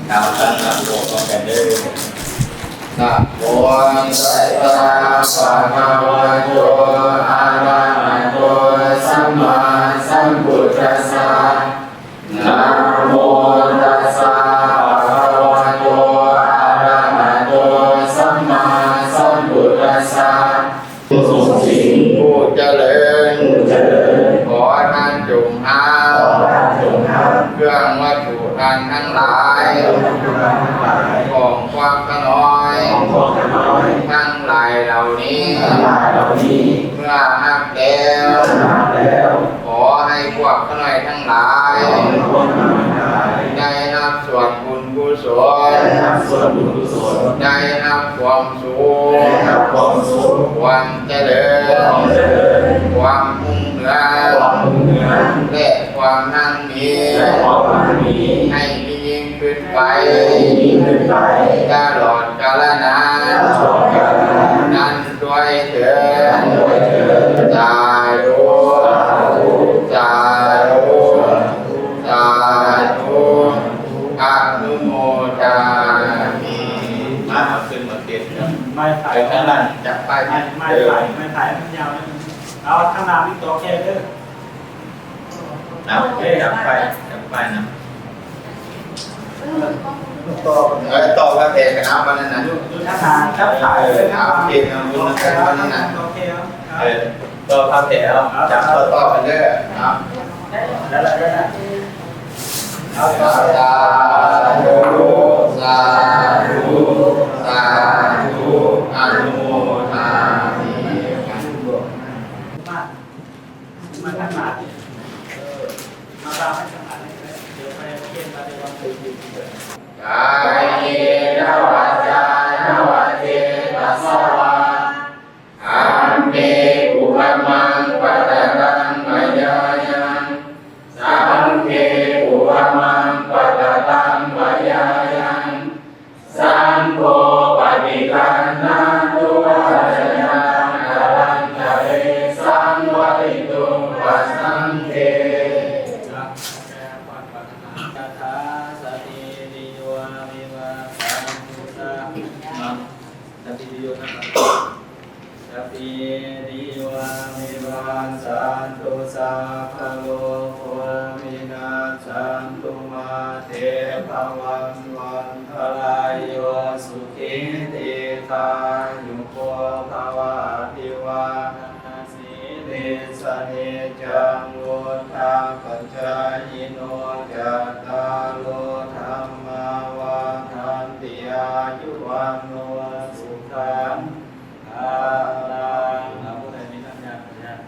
ເອົາ ຕັ້ງຕັ້ງຕົວພ້ອມກັນເດີ. ນະໂມຕັດສະ ພະຄະວະໂຕ ອະລະຫະໂຕ ສຳມາສຳພຸດທັດສະ. ນະໂມຕັດສະ ພະຄະວະໂຕ ອະລະຫະໂຕ ສຳມາສຳພຸດທັດສະ. ຜູ້ຊົງສິງ ຜູ້ຈະເລີນ ຜູ້ຈະເລີນ ຂໍທ່ານຈົ່ງຮັບ ຂໍທ່ານຈົ່ງຮັບ ເຄື່ ເຄື່ອງວັດຖຸທານທັງຫຼາຍ ຂອງພວກຂ້ານ້ອຍທັງຫຼາຍເຫຼົ່ານີ້ ເມື່ອຮັບແລ້ວ ຂໍໃຫ້ພວກຂ້ານ້ອຍທັງຫຼາຍ ໄດ້ຮັບສ່ວນບຸນກຸສົນ ໄດ້ຮັບຄວາມສຸກ ຄວາມຈະເລີນ ຄວາມຮຸ່ງເຮືອງ ແລະ ຄວາມຮັ່ງມີ ໃຫ້ມີ ຂຶ້ນໄປ ຕະຫຼອດກາລະນານ ນັ້ນດ້ວຍເທີນ ສາທຸ ສາທຸ ສາທຸ ອະນຸໂມທາມິ ມາເອົາຂຶ້ນມາເຕັດ ໄມ້ໄຜ່ ເອີ ທາງນັ້ນ ຈັບໄມ້ ໄມ້ ໄມ້ໄຜ່ ເອີ ໄມ້ໄຜ່ມັນຍາວ ເອົາທາງໜ້າມີຕົວແຄເດີ. ນະ ຈັບໄປ จับไปนะ เออ ต่อพระแผ่กันเอาวันนั้นนะ อยู่ อยู่ทางหน้า จับไข่ เออ เอาเกมเอาบุญกันวันนั้นนะ โอเคครับ เออ ต่อพระแผ่เอา จับต่อๆกันเด้อ เอา ได้แล้ว ได้แล้ว เอา สาธุ สาธุ สาธุ อนุโมทามิ มา มาทางหน้า เออ มาทางหน้า เดี๋ยวไปเขียนมาเดี๋ยววาง กาเยนะวาจานะวาเจตสะวา ธัมเม กุกะมัง ปะกะตัง มะยายัง สังเฆ กุกะมัง ปะกะตัง มะยายัง สังโฆ ปะฏิคันหะตุ อะยะนัง อะหันตะเร สังวะติตุง ปะสังเฆ ยะถา สัพพีติโย วิวัชชันตุ สัพพะ สัพพีติโย สัพพีติโย วิวัชชันตุ สัพพะโรโค วินัชชันตุ มาเตภะวัตวันตะราโย สุขีทีฆายุโกภะวะ อะภิวาทะนะสีลิสสะ นิจจัง วุฑฒาปะจายิโน จัตตาโร ธัมมา วัฑฒันติ อายุ วัณโณ สุขัง ພະລັງ ອາ ຜູ້ໃດມີນ້ຳຢາກະຢາກ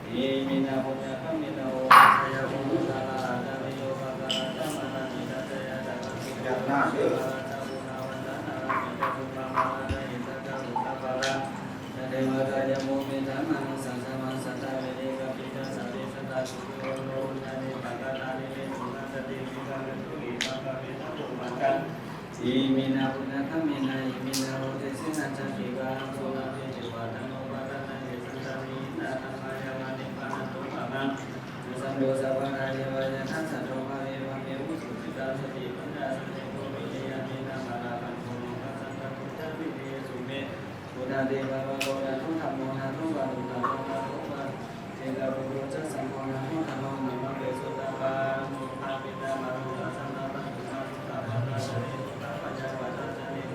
ອີມິນາ ປຸນຍະຄຳມິນາ ໂອ ຊະຍະໂອ ໂນ ສາລະອາຈາລິໂຍ ປັກກະລະຈະມະລະນິ ຕະຈະຍະຈະກະສິ ຍາກນ້ຳເດີ ສາລະຈະໂອ ນາວັນຕະນາ ເມຕະປຸບປະມາລະ ນະຫິ ສະກະໂລ ສະປະລະ ສະເດວະກາຍະໂມ ເມຕະມະໂນ ສັງສະມາ ສັດທາ ວິລິກະປິຕາ ສະຕິ ສະຕາ ສຸຂີ ໂຫ ໂຕ ບຸນຍານີ ປັກກະລານິ ເມ ສຸຂັງ ສະຕິ ວິກະເລ ສຸຂີ ພະກະເວ ທະໂວ ພະກະ ອີມິນາ ປຸນຍະຄຳມິນາ ເອມິນາ ໂອ ເຕເສນະ ຈາຕິການັງ ໂສກາ ປະເທ ເທວະຕາ ໂນ ປາທະນາ ເອ ສັນຕາ ນິ ນາ ທຳມາ ຍາວາ ນິບພານະໂຕ ພະລັງ ຍະສັນໂຕ ສະພະທາ ເທວະ ຍະຖາ ສັດໂຕ ພະເວ ພະເມ ອຸ ສຸ ຈິຕາ ສະຕິ ປັນຍາ ສະເດໂຊ ວິລິຍະ ເມຕະ ພະລາ ຄັນໂທ ໂລກັດສັນຕະ ພຸດທະ ວິລິເຍ ສຸເມ ໂອ ນາ ເຕ ພະວະໂຕ ນາໂທ ທຳໂມ ນາໂທ ວາຕຸຕະໂລ ນາໂທ ວາ ເອກະໂປໂຕ ຈະ ສັງໂຄ ນາໂທ ທຳໂມ ນາມະເປ ສຸຕະປາ ໂນ ພະເວ ຕະມະໂນ ທັດສະ ນະ ປັດ ສະ ມາ ສຸຂະ ປະ ຕາ ສະ ເລ ສຸຂະ ພະຍາ ປະ ຕາ ສະ ເລ ສຸ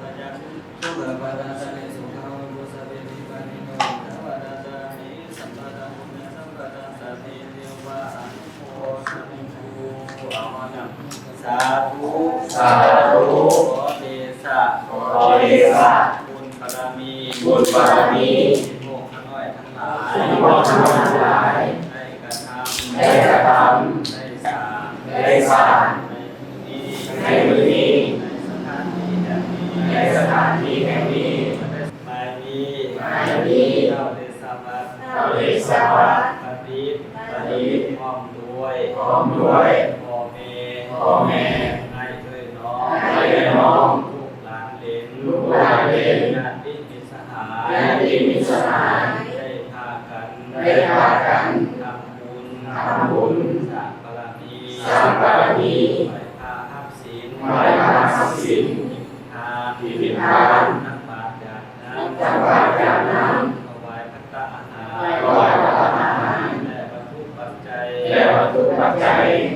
ຂະ ພະ ຕາ ສະ ເລ ສຸຂະ ໂຫ ຕຸ ສະ ເວ ທິ ປາ ນິ ໂນ ໂຫ ຕະ ວະ ຕາ ສະ ເມ ສັມ ປະ ຕະ ໂພ ຍະ ສັມ ປະ ຕາ ສະ ເທ ເທວະ ອະນຸໂມ ທະ ເອ ສາທຸ ສາທຸ ຂໍເດຊະ ຂໍເດຊະ ບຸນບາລະມີ ບຸນບາລະມີ ພວກຂ້ານ້ອຍທັງຫຼາຍ ພວກຂ້ານ້ອຍທັງຫຼາຍ ໄດ້ກະທຳ ໄດ້ກະທຳ ໄດ້ສ້າງ ໄດ້ສ້າງ ໃນມື້ນີ້ ໃນມື້ນີ້ ໃນສະຖານທີ່ແຫ່ງນີ້ ໃນສະຖານທີ່ແຫ່ງນີ້ ບາຍດີ ບາຍດີ ເຈົ້າເດຊະວັດ ເຈົ້າເດຊະວັດ ປະດິດ ປະດິດ ພ້ອມ ດ້ວຍ ພ້ອມດ້ວຍ ພໍ່ແມ່ ພໍ່ແມ່ ອ້າຍເອື້ອຍນ້ອງ ອ້າຍເອື້ອຍນ້ອງ ລູກຫຼານເຫຼັນ ລູກຫຼານເຫຼັນ ຍາດຕິມິດສະຫາຍ ຍາດຕິມິດສະຫາຍ ໄດ້ພາກັນ ໄດ້ພາກັນ ທຳບຸນ ທຳບຸນ ສ້າງບາລະມີ ສ້າງບາລະມີ ໄຫວ້ພະຮັບສິນ ໄຫວ້ພະຮັບສິນ ກິນທານ ກິນທານ ຕັກບາດຢາດນ້ຳ ຕັກບາດຢາດນ້ຳ ຖວາຍພັດຕາຫານ ຖວາຍພັດຕາຫານ ແລະວັດຖຸປັດໄຈ ແລະວັດຖຸປັດໄຈ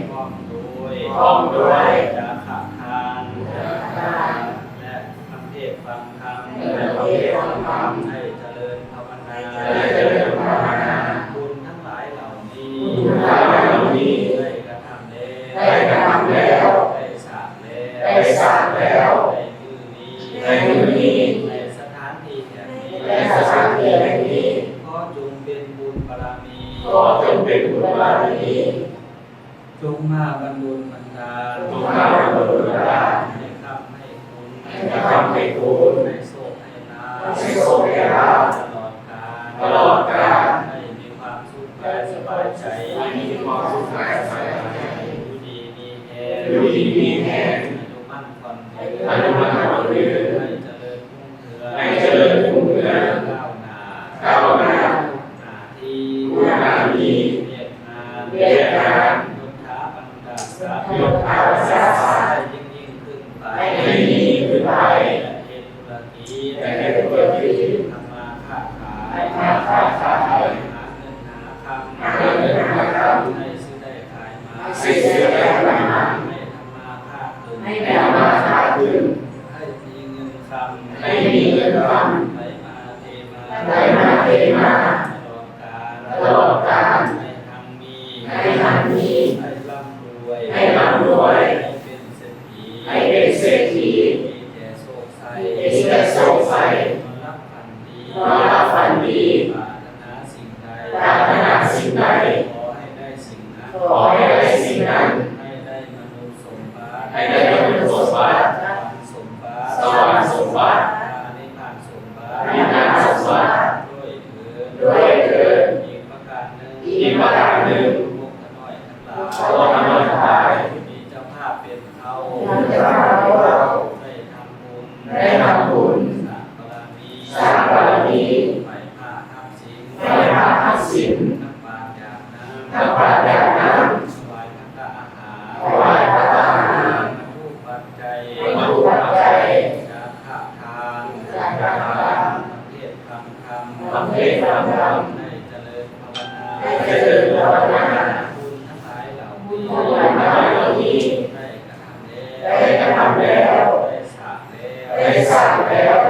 ພ້ອມດ້ວຍ ພ້ອມດ້ວຍ ຈາຄະທານ ຈາຄະທານ ແລະຟັງເທດຟັງທຳ ແລະຟັງເທດຟັງທຳ ໃຫ້ຈະເລີນພາວະນາ ໃຫ້ຈະເລີນພາວະນາ ບຸນທັງຫຼາຍເຫຼົ່ານີ້ ບຸນທັງຫຼາຍເຫຼົ່ານີ້ ໄດ້ກະທຳແລ້ວ ໄດ້ກະທຳແລ້ ຢູ່ດີມີແຮງ ອາຍຸໝັ້ນຂວັນຍືນ ອາຍຸໝັ້ນຂວັນຍືນ ໃຫ້ຈະເລີນຮຸ່ງເຮືອງ ໃຫ້ຈະເລີນຮຸ່ງເຮືອງ ກ້າວໜ້າ ກ້າວໜ້າ ທຸກໜ້າທີ່ ທຸກໜ້າທີ່ ວຽກງານ ວຽກງານ ຍົດຖາບັນດາສັກ ຍົດຖາບັນດາສັກ ໃຫ້ຍິ່ງໆຂຶ້ນໄປ ໃຫ້ຍິ່ງໆຂຶ້ນໄປ ແລະເຮັດທຸລະກິດ ແລະເຮັດທຸລະກິດ ທຳມາຄ້າຂາຍ ທຳມາຄ້າຂາຍ ຫາເງິນຫາຄຳ ຫາເງິນຫາຄຳ ໃຫ້ຊື້ໄດ້ຂາຍ ໃຫ້ຊື້ໄດ້ຂາຍໝາກ ໃຫ້ທຳມາຄ້າຂຶ້ນ ໃຫ້ທຳມາຄ້າຂຶ້ນ ໃຫ້ມີເງິນຄຳ ໃຫ້ມີເງິນຄຳ ໄຫຼມາເທມາ ໄຫຼມາເທມາ ຕະຫຼອດການ ຕະຫຼອດການ ໃຫ້ຮັ່ງມີ ໃຫ້ຮັ່ງມີ ໃຫ້ລ່ຳລວຍ ໃຫ້ລ່ຳລວຍ ໃຫ້ເປັນເສດຖີ ໃຫ້ເປັນເສດຖີ ມີແຕ່ໂຊກໄຊ ມີແຕ່ໂຊກໄຊ ນອນຫຼັບຝັນດີ ນອນຫຼັບຝັນດີ ປາດຖະໜາສິ່ງໃດ ປາດຖະໜາສິ່ງໃດ ຂໍໃຫ້ໄດ້ສິ່ງນັ້ນ ຂໍໃຫ້ໄດ້ສິ່ງນັ້ນ ໃຫ້ໄດ້ມະນຸດສົມບັດ ໃຫ້ໄດ້ມະນຸດສົມບັດ ສະຫວັນສົມບັດ ສະຫວັນສົມບັດ ພະນິບພານສົມບັດ ພະນິບພານສົມບັດ ດ້ວຍເທີນ ດ້ວຍເທີນ ອີກປະການໜຶ່ງ ອີກປະການໜຶ່ງ ພວກຂ້ານ້ອຍທັງຫຼາຍ ພວກຂ້ານ້ອຍທັງຫຼາຍ ມີເຈົ້າພາບເປັນເຮົາ ມີເຈົ້າພາບເປັນເຮົາ ໄດ້ທຳບຸນ ໄດ້ທຳບຸນ ສ້າງບາລະມີ ສ້າງບາລະມີ ໄຫວ້ພະຮັກສິນ ໄຫວ້ພະຮັກສິນ ຕັກບາດຢາກນ້ຳ ຕັກບາດຢາກນ້ຳ ຖວາຍພັດຕາອາຫານ ຖວາຍພັດຕາອາຫານ ວັດຖຸປັດໄຈ ວັດຖຸປັດໄຈ ຈາຄະທານ ຈາຄະທານ ທຳເທດທຳທຳ ທຳເທດທຳທຳ ໃຫ້ຈະເລີນພາວະນາ ໃຫ້ຈະເລີນພາວະນາ ບຸນທັງຫຼາຍເຫຼົ່ານີ້ ບຸນທັງຫຼາຍເຫຼົ່ານີ້ ໄດ້ກະ ໄດ້ກະທຳແລ້ວ ໄດ້ສ້າງແລ້ວ ໄດ້ສ້າງແລ້ວ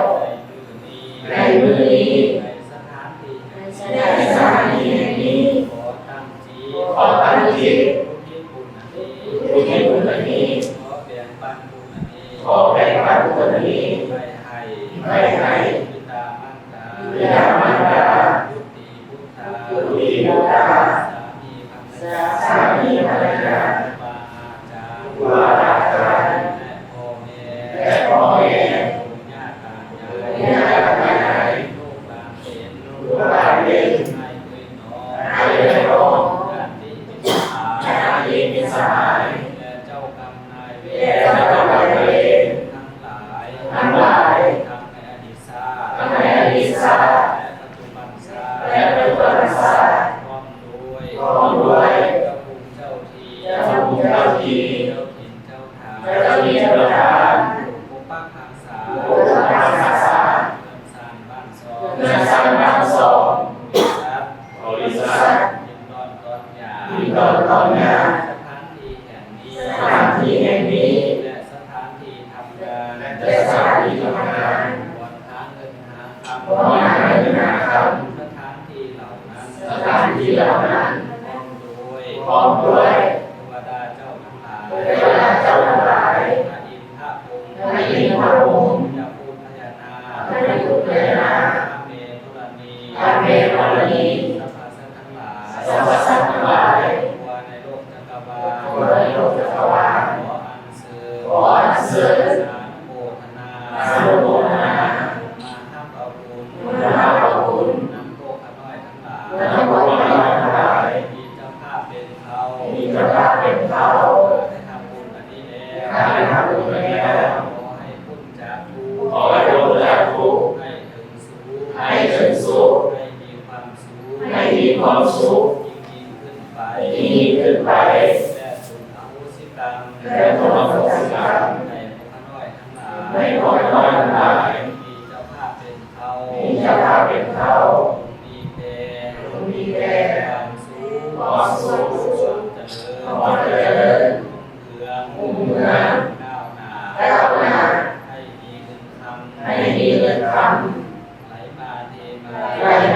ໃນມື້ນີ້ ໃນມື້ນີ້ ໃນສະຖານທີ່ແຫ່ງນີ້ ໃນສະຖານທີ່ແຫ່ງນີ້ ຂໍຕັ້ງຈິດ ຂໍຕັ້ງຈິດ ອຸທິດບຸນອັນນີ້ ອຸທິດບຸນອັນນີ້ ຂໍແບ່ງປັນບຸນອັນນີ້ ຂໍແບ່ງປັນບຸນອັນນີ້ ໄວ້ໃຫ້ ໄວ້ໃຫ້ ບິດາມານດາ ບິດາມານດາ ບຸດ ຕາ ບຸດຕາ ສາມີພັນລະຍາ ສາມີພັນລະຍາ ຄູບາອາຈານ ຄູບາອາຈານ ແລະພໍ່ແມ່ ແລະພໍ່ແມ່ ປູ່ຍ່າຕາຍາຍ ປູ່ຍ່າຕາຍາຍ ລູກຫຼານເລນ ລູກຫຼານເລນ ອ້າຍເອື້ອຍນ້ອງ ອ້າຍເອື້ອຍນ້ອງ ຍາດຕິມິດສະຫາຍ ຍາດຕິມິດສະຫາຍ ແລະເຈົ້າກຳນາຍເວນ ແລະເຈົ້າກຳນາຍເວນ ທັງຫຼາຍ ທັງຫຼາຍ ທັງໃນອະດີດຊາດ ທັງໃນອະດີດຊາດ ແລະປັດຈຸບັນ ຊາດ ແລະປັດຈຸບັນຊາດ ພ້ອມດ້ວຍ ພ້ອມດ້ວຍ ເຈົ້າພູມເຈົ້າທີ່ ເຈົ້າພູມເຈົ້າທີ່ ເຈົ້າຖິ່ນເຈົ້າຖານ ເຈົ້າຖິ່ນເຈົ້າຖານ ຜູ້ປົກປັກຮັກສາ ຜູ້ປົກປັກຮັກສາ ເຮືອນຊານບ້ານຊ່ອງ ເຮືອນຊານບ້ານຊ່ອງ ບໍລິສັດ ບໍລິສັດ ດິນດອນຕອນຫຍ້າ ດິນດອນຕອນຫຍ້າ ສະຖານທີ່ແຫ່ງນີ້ ສະຖານທີ່ແຫ່ງນີ້ ແລະສະຖານທີ່ທຳງານ ແລະສະຖານທີ່ທຳງານ ບ່ອນຫາເງິນຫາ ຄຳ ບ່ອນຫາເງິນຫາຄຳ ສະຖານທີ່ເຫຼົ່ານັ້ນ ສະຖານທີ່ເຫຼົ່ານັ້ນ ພ້ອມດ້ວຍ ພ້ອມດ້ວຍ ເທວະດາເຈົ້າທັງຫຼາຍ ເທວະດາເຈົ້າທັງຫຼາຍ ພະອິນພະພົມ ພະອິນພະພົມ ພະຍາພູດພະຍານາກ ພະຍາພູດພະຍານາກ ພະແມ່ທໍລະນີ ພະແມ່ທໍລະນີ ສັບພະສັດທັງຫຼາຍ ສັບພະສັດທັງຫຼາຍ ທົ່ວໃນໂລກຈັກກະວານ ທົ່ວໃນໂລກຈັກກະວານ ຂໍອັນ ເຊີນ ຂໍອັນເຊີນ ສາທຸໂມທະນາ ສາທຸໂມທະນາ ມາຮັບເອົາບຸນ ມາຮັບເອົາບຸນ ນຳພວກຂ້ານ້ອຍທັງຫຼາຍ ນຳພວກຂ້ານ້ອຍທັງຫຼາຍ ທີ່ເຈົ້າພາບເປັນເຮົາ ທີ່ເຈົ້າພາບເປັນເຮົາ ໄດ້ຮັບບຸນອັນນີ້ແລ້ວ ໄດ້ຮັບບຸນອັນນີ້ແລ້ວ ຂໍໃຫ້ພົ້ນຈາກທຸກ ຂໍໃຫ້ພົ້ນຈາກທຸກ ໃຫ້ເຖິງສຸກ ໃຫ້ເຖິງສຸກ ໃຫ້ມີຄວາມສຸກ ໃຫ້ມີຄວາມສຸກ ຍິ່ງໆຂຶ້ນໄປ ຍິ່ງໆຂຶ້ນໄປ ແລະຊົງອະໂຫສິກຳ ແລະຊົງອະໂຫສິກຳ ໃຫ້ພວກຂ້ານ້ອຍທັງຫຼາຍ ໃຫ້ພວກຂ້ານ້ອຍທັງຫຼາຍ ທີ່ເຈົ້າພາບເປັນເຮົາ ທີ່ເຈົ້າພາບເປັນເຮົາ ຈົ່ງມີແຕ່ ຈົ່ງມີແຕ່ຄວາມສຸກ ຄວາມສຸກ ຄວາມຈະເລີນ ຄວາມຈະເລີນ ຮຸ່ງເຮືອງ ຮຸ່ງເຮືອງ ກ້າວໜ້າ ກ້າວໜ້າ ໃຫ້ມີເງິນຄຳ ໃຫ້ມີເງິນຄຳ ໄຫຼມາເທມາ ໄຫຼ